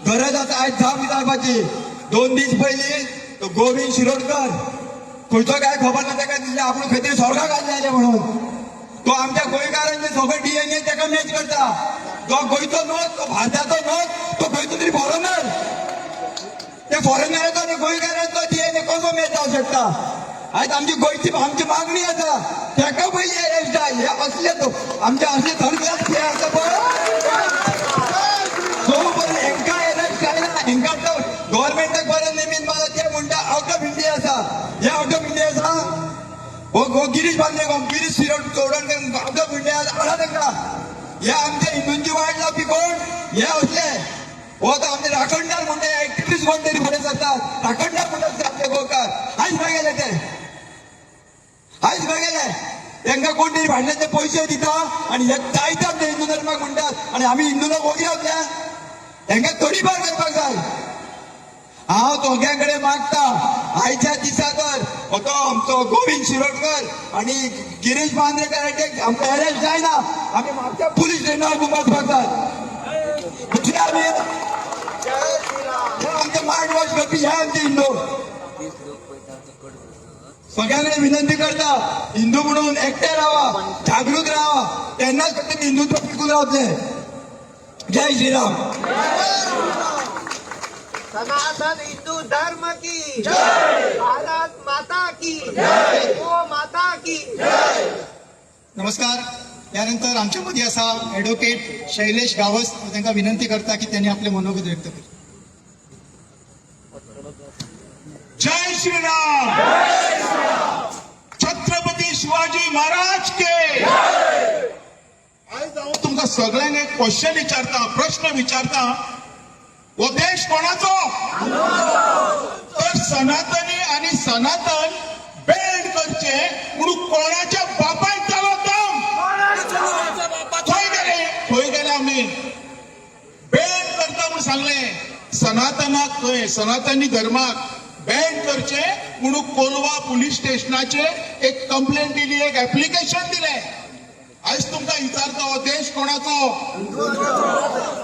S10: गरज आसा आयज जाप विचारपाची. 2 दीस पयलीं तो गोविंद शिरोडकर खंयचो काय खबर ना, ताका दिसलें आपूण खंय तरी स्वर्गाक आयले म्हणून. तो आमच्या गोंयकारांचे सगळे डीएनए ताका मॅच करता. जो गोंयचो न्हय, तो भारताचो न्हय, तो खंयचो तरी फॉरेनर. ते फॉरेनराचो आनी गोंयकारांचो डीएनए कसो मॅच जावं शकता? आयज आमची गोंयची आमची मागणी आसा, ताका पयलीं अरेस्ट जाय. हे असले आमचे असले थर्ड क्लास हे आसा पळय, जो पर्यंत हेंकां अरेस्ट जायना, हेंकां गव्हर्मेंटाक बरें नेमीन मारला. ते म्हणटा आवट ऑफ इंडिया आसा. हे आवट ऑफ इंडिया आसा. हो हो Girish Bandrekar, Girish Chodankar out of India हाडा तांकां. हे आमच्या हिंदूंची वाट लावपी कोण? हे असले. हो आतां आमचे राखणदार म्हणटा, एक्टिविस्ट कोण तरी फुडें सरतात, राखणदार म्हणटात आमचे गोंयकार. आयज खंय गेले ते? आयज खंय गेले? तांकां कोण तरी भाडल्यान ते पयशे दिता आनी हे जायते आमच्या हिंदू धर्माक म्हणटात आनी आमी हिंदू लोक ओगी रावतले? तांकां तडीपार करपाक जाय. हांव दोग्यां कडेन मागता, आयच्या दिसा तर हो तो आमचो गोविंद शिरोडकर आनी गिरीश मांद्रेकर आमकां अरेस्ट जायना, आमी म्हापशा पुलीस स्टेशनार वचपाक जाय. दुसरे आमी हे आमचे मायंड वॉश करपी हे आमचे हिंदू. सगळ्यां कडेन विनंती करता, हिंदू म्हणून एकटे रावा, जागृत रावा, तेन्नाच फक्त हिंदुत्व टिकून रावतले. जय श्रीराम.
S3: सनातन हिंदू धर्म की जय, भारत माता की जय, गो माता की.
S1: नमस्कार. त्यानंतर आमच्या मध्ये असा ॲडव्होकेट शैलेश गावस, तांकां विनंती करता की त्यांनी आपले मनोगत व्यक्त करचे.
S5: जय श्रीराम. छत्रपती शिवाजी महाराज के. आयज हांव तुमकां सगळ्यांक एक क्वेश्चन विचारता, प्रश्न विचारता, हो देश कोणाचो? तर सनातनी आणि सनातन बँड करचे म्हणून कोणाच्या बापायक जालो दम? खंय गेले, खंय गेले? आमी बँड करता म्हूण सांगलें सनातनाक, खंय सनातनी धर्माक बँड करचे म्हणून कोलवा पुलीस स्टेशनाचेर एक कंप्लेंट दिली, एक एप्लिकेशन दिलें. आयज तुमकां विचारता, हो देश कोणाचो?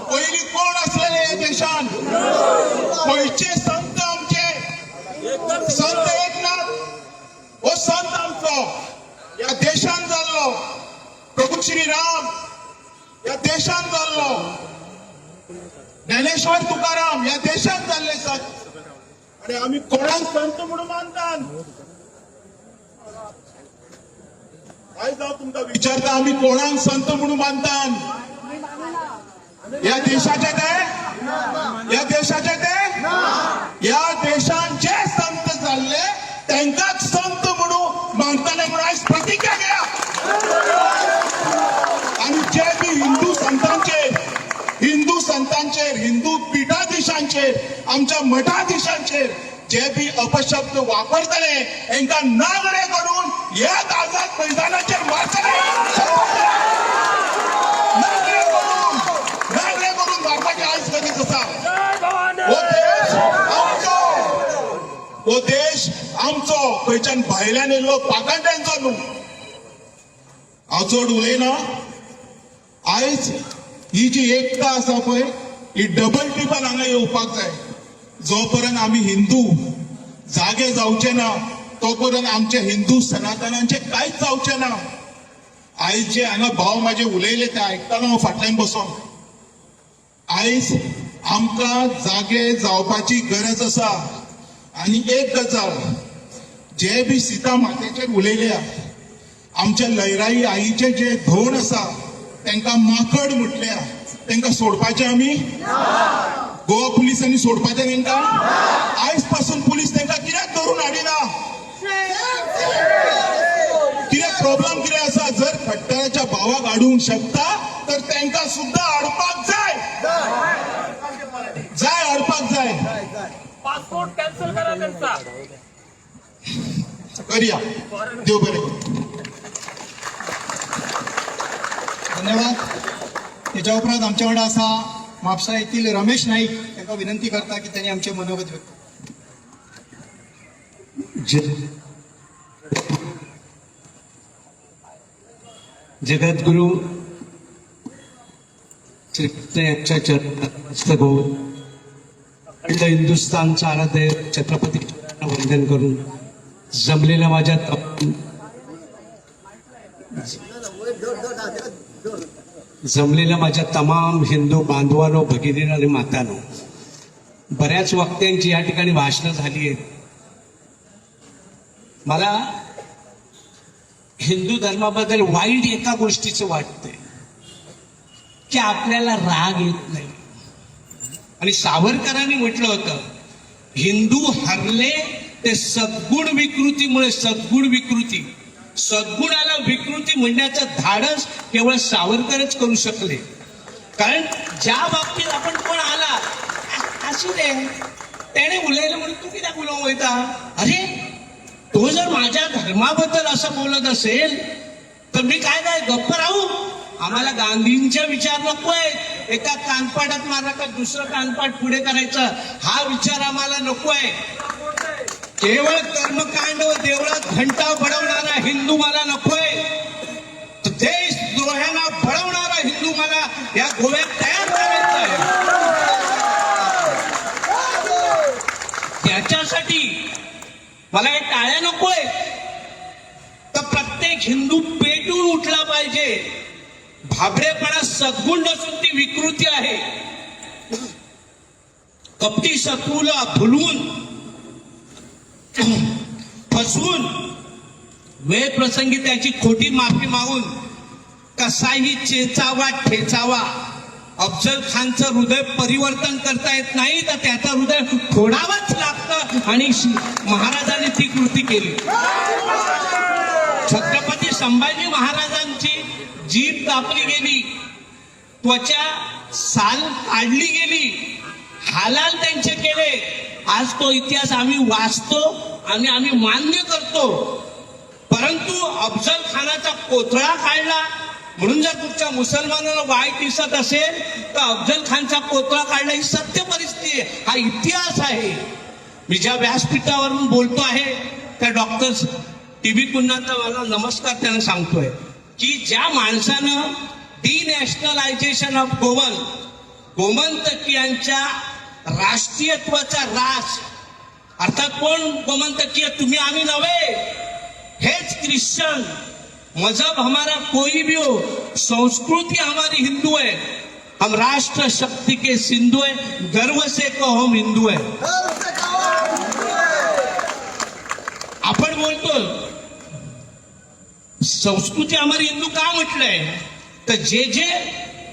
S5: पयलीं कोण आसलेले ह्या देशान? खंयचे संत आमचे? संत एकनाथ हो संत आमचो ह्या देशान जाल्लो. प्रभू श्रीराम ह्या देशान जाल्लो. ज्ञानेश्वर तुकाराम ह्या देशान जाल्ले संत. आणि आमी कोणाक संत म्हणून मानतात? आयज हांव तुमकां विचारता, आमी कोणाक संत म्हणून मानतात? ह्या देशाचे ते, ह्या देशाचे ते, ह्या देशान जे संत जाल्ले तांकांच संत म्हणून मानताले म्हणून आयज प्रतिज्ञा घेया. आणि जे बी हिंदू संतांचेर, हिंदू संतांचेर, हिंदू पिठाधीशांचेर, आमच्या मठाधीशांचेर जे बी अपशब्द वापरतले हेंकां नागडे करून ह्याच आझाद मैदानाचेर मारतले. नागडे करून, नागडे करून मारपाची आयज गरज आसा. हो देश आमचो, हो देश आमचो, खंयच्यान भायल्यान येयल्लो पाखंड्यांचो न्हू. हांव चड उलयना. आयज ही जी एकता आसा पळय, ही डबल ट्रिपल हांगा येवपाक जाय. जो पर्यंत आमी हिंदू जागे जावचे ना, तो पर्यंत आमचे हिंदू सनातनांचे कांयच जावचे ना. आयज जे हांगा भाव म्हाजे उलयले ते आयकतालो हांव फाटल्यान बसोन. आयज आमकां जागे जावपाची गरज आसा. आनी एक गजाल, जे बी सीता मातेचेर उलयल्या, आमच्या लयराई आईचे जे धोण आसा तांकां माकड म्हटल्या, तांकां सोडपाचें आमी? गोवा पुलिसांनी सोडपाचें तांकां? आयज पासून पुलीस तांकां कित्याक धरून हाडिना? कितें प्रॉब्लम कितें आसा? जर खट्टराच्या भावाक हाडूंक शकता तर तांकां सुद्दां हाडपाक जाय, जाय, हाडपाक जाय.
S4: पासपोर्ट कॅन्सल करा त्यांचा.
S5: करया. देव बरें करूं.
S1: धन्यवाद. तेच्या उपरांत आमच्या वांगडा आसा म्हापसा येथील रमेश नाईक. तांकां विनंती करता की त्यांनी आमचे मनोगत व्यक्त
S11: जगद्गुरु श्री यांच्या चरणात होऊन, अखंड हिंदुस्थानचा आराध्य छत्रपती वंदन करून, जमलेल्या माझ्या तमाम हिंदू बांधवांनो, भगिनींनो आणि मातानो, बऱ्याच वक्त्यांची या ठिकाणी भाषणं झाली आहेत. मला हिंदू धर्माबद्दल वाईट एका गोष्टीचं वाटतंय की आपल्याला राग येत नाही. आणि सावरकरांनी म्हटलं होतं, हिंदू हरले ते सद्गुण विकृतीमुळे. सद्गुण विकृती, सद्गुणाला विकृती म्हणण्याचं धाडस केवळ सावरकरच करू शकले. कारण ज्या बाबतीत आपण कोण आला असू दे, त्याने उलयलं म्हणून तू कित्याक उलोवंक वयता? अरे, तो जर माझ्या धर्माबद्दल असं बोलत असेल तर मी काय काय गप्प राहू? आम्हाला गांधींचे विचार नको आहेत. एका कानपाटात मारला का दुसरं कानपाट पुढे करायचं, हा विचार आम्हाला नको आहे. केवळ कर्मकांड व देवळात घंटा बडवणारा हिंदू मला नकोय, तर देशद्रोह्यांना बडवणारा हिंदू मला या गोव्यात तयार करायचा आहे. त्याच्यासाठी मला हे टाळ्या नकोय, तर प्रत्येक हिंदू पेटून उठला पाहिजे. भाबडेपणा सद्गुण नसून ती विकृती आहे. कपटी शत्रूला भुलवून, फसवून, वेळ प्रसंगी त्याची खोटी माफी मागून कसाही चेचावा, ठेचावा, अफजल खानचं हृदय परिवर्तन करता येत नाही, तर त्याचं हृदय फोडावंच लागतं. आणि महाराजांनी ती कृती केली. छत्रपती संभाजी महाराजांची जीभ कापली गेली, त्वचा साल काढली गेली, हालाल त्यांचे केले. आज तो इतिहास आम्ही वाचतो आणि आम्ही मान्य करतो. परंतु अफजल खानाचा कोथळा काढला म्हणून जर तुमच्या मुसलमानाला वाईट दिसत असेल, तर अफजल खानचा कोथळा काढला ही सत्य परिस्थिती आहे, हा इतिहास आहे. मी ज्या व्यासपीठावरून बोलतो आहे त्या डॉक्टर टी बी कुन्हाचा मला नमस्कार. त्यांना सांगतोय की ज्या माणसानं डिनॅशनलायझेशन ऑफ गोवन, गोमंतकीयांच्या राष्ट्रीयत्वाचा ऱ्हास, अर्थात कोण गोमंतकीय? तुम्ही आम्ही नव्हे, हेच ख्रिश्चन. मजहब हमारा कोई भी हो, संस्कृति हमारी हिंदू है. हम राष्ट्र शक्ति के सिंधु है, गर्व से कहो हम हिंदू है. आपण बोलतो संस्कृती हमारी हिंदू का म्हटलंय? तर जे जे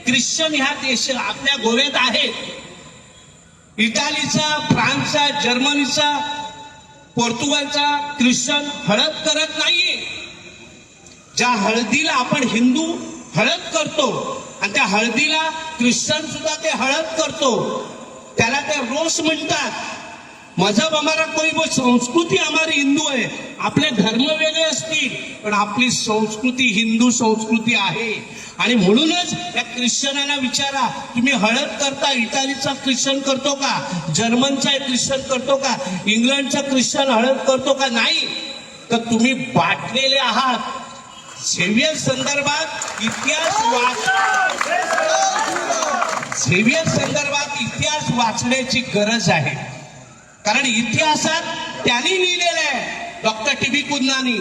S11: ख्रिश्चन ह्या देश आपल्या गोव्यात आहेत, इटालीचा, फ्रान्सचा, जर्मनीचा, पोर्तुगालचा ख्रिश्चन हळद करत नाहीये. ज्या हळदीला आपण हिंदू हळद करतो आणि त्या हळदीला ख्रिश्चन सुद्धा ते हळद करतो, त्याला ते रोस म्हणतात. मजहब हमारा कोई, वो संस्कृती हमारी हिंदू आहे. आपले धर्म वेगळे असतील, पण आपली संस्कृती हिंदू संस्कृती आहे. आणि म्हणूनच या ख्रिश्चनांना विचारा, तुम्ही हळद करता, इटालीचा ख्रिश्चन करतो का? जर्मनचा ख्रिश्चन करतो का? इंग्लंडचा ख्रिश्चन हळद करतो का? नाही. तर तुम्ही बाटलेले आहात. झेवियर संदर्भात इतिहास वाचण्याची गरज आहे, कारण इतिहासात त्यांनी लिहिलेलं आहे. डॉक्टर टी बी कुन्हानी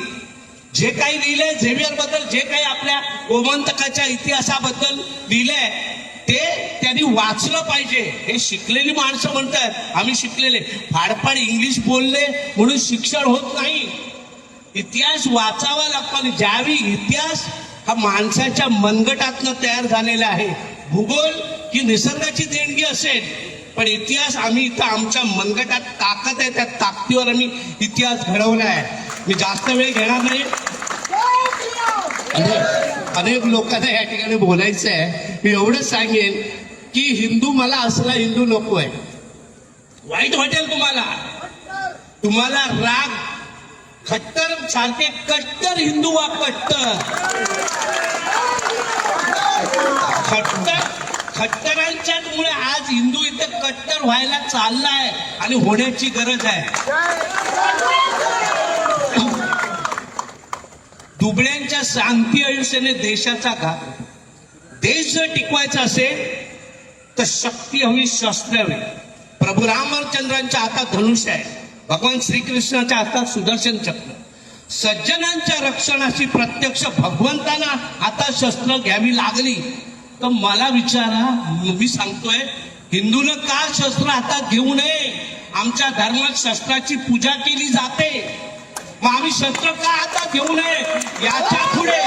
S11: जे काही लिहिलंय झेवियर बद्दल, जे काही आपल्या गोमंतकाच्या इतिहासाबद्दल लिहिलंय, ते त्यांनी वाचलं पाहिजे. हे शिकलेली माणसं म्हणतात, आम्ही शिकलेले. फाडफाड इंग्लिश बोलले म्हणून शिक्षण होत नाही. इतिहास वाचावा लागतो आणि ज्यावेळी इतिहास हा माणसाच्या मनगटातनं तयार झालेला आहे. भूगोल ही निसर्गाची देणगी असेल, पण इतिहास आम्ही इथं आमच्या मनगटात ताकद आहे, त्या ताकदीवर आम्ही इतिहास घडवला आहे. मी जास्त वेळ घेणार नाही. अनेक अनेक लोकांना या ठिकाणी बोलायचं आहे. मी एवढंच सांगेन की हिंदू, मला असला हिंदू नको आहे. वाईट वाटेल तुम्हाला, तुम्हाला राग. खट्टर सारखे कट्टर हिंदू वा कट्टर. खट्टर खट्टरांच्याच मुळे आज हिंदू इथे कट्टर व्हायला चाललाय आणि होण्याची गरज आहे. दुबळ्यांच्या शांती अहिंसेने देशाचा घात. देश जर टिकवायचा असेल तर शक्ती हवी, शस्त्र हवी. प्रभू रामचंद्रांच्या हातात धनुष्य आहे, भगवान श्रीकृष्णाच्या हातात सुदर्शन चक्र. सज्जनांच्या रक्षणाशी प्रत्यक्ष भगवंतांना हातात शस्त्र घ्यावी लागली, तर मला विचारा, मी सांगतोय, हिंदून का शस्त्र हातात घेऊ नये? आमच्या धर्मात शस्त्राची पूजा केली जाते, मग आम्ही शस्त्र का हातात घेऊ नये? याच्या पुढे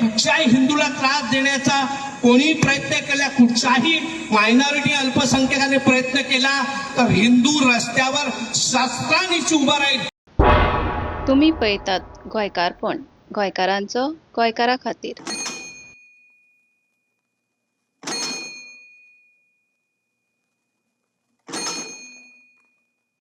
S11: कुठच्याही हिंदूला त्रास देण्याचा कोणी प्रयत्न केला, कुठच्याही मायनॉरिटी अल्पसंख्याकाने प्रयत्न केला, तर हिंदू रस्त्यावर शस्त्रांनीच उभा राहील.
S12: तुमी पळयतात गोंयकारपण, गोंयकारांचो गोंयकारा खातीर.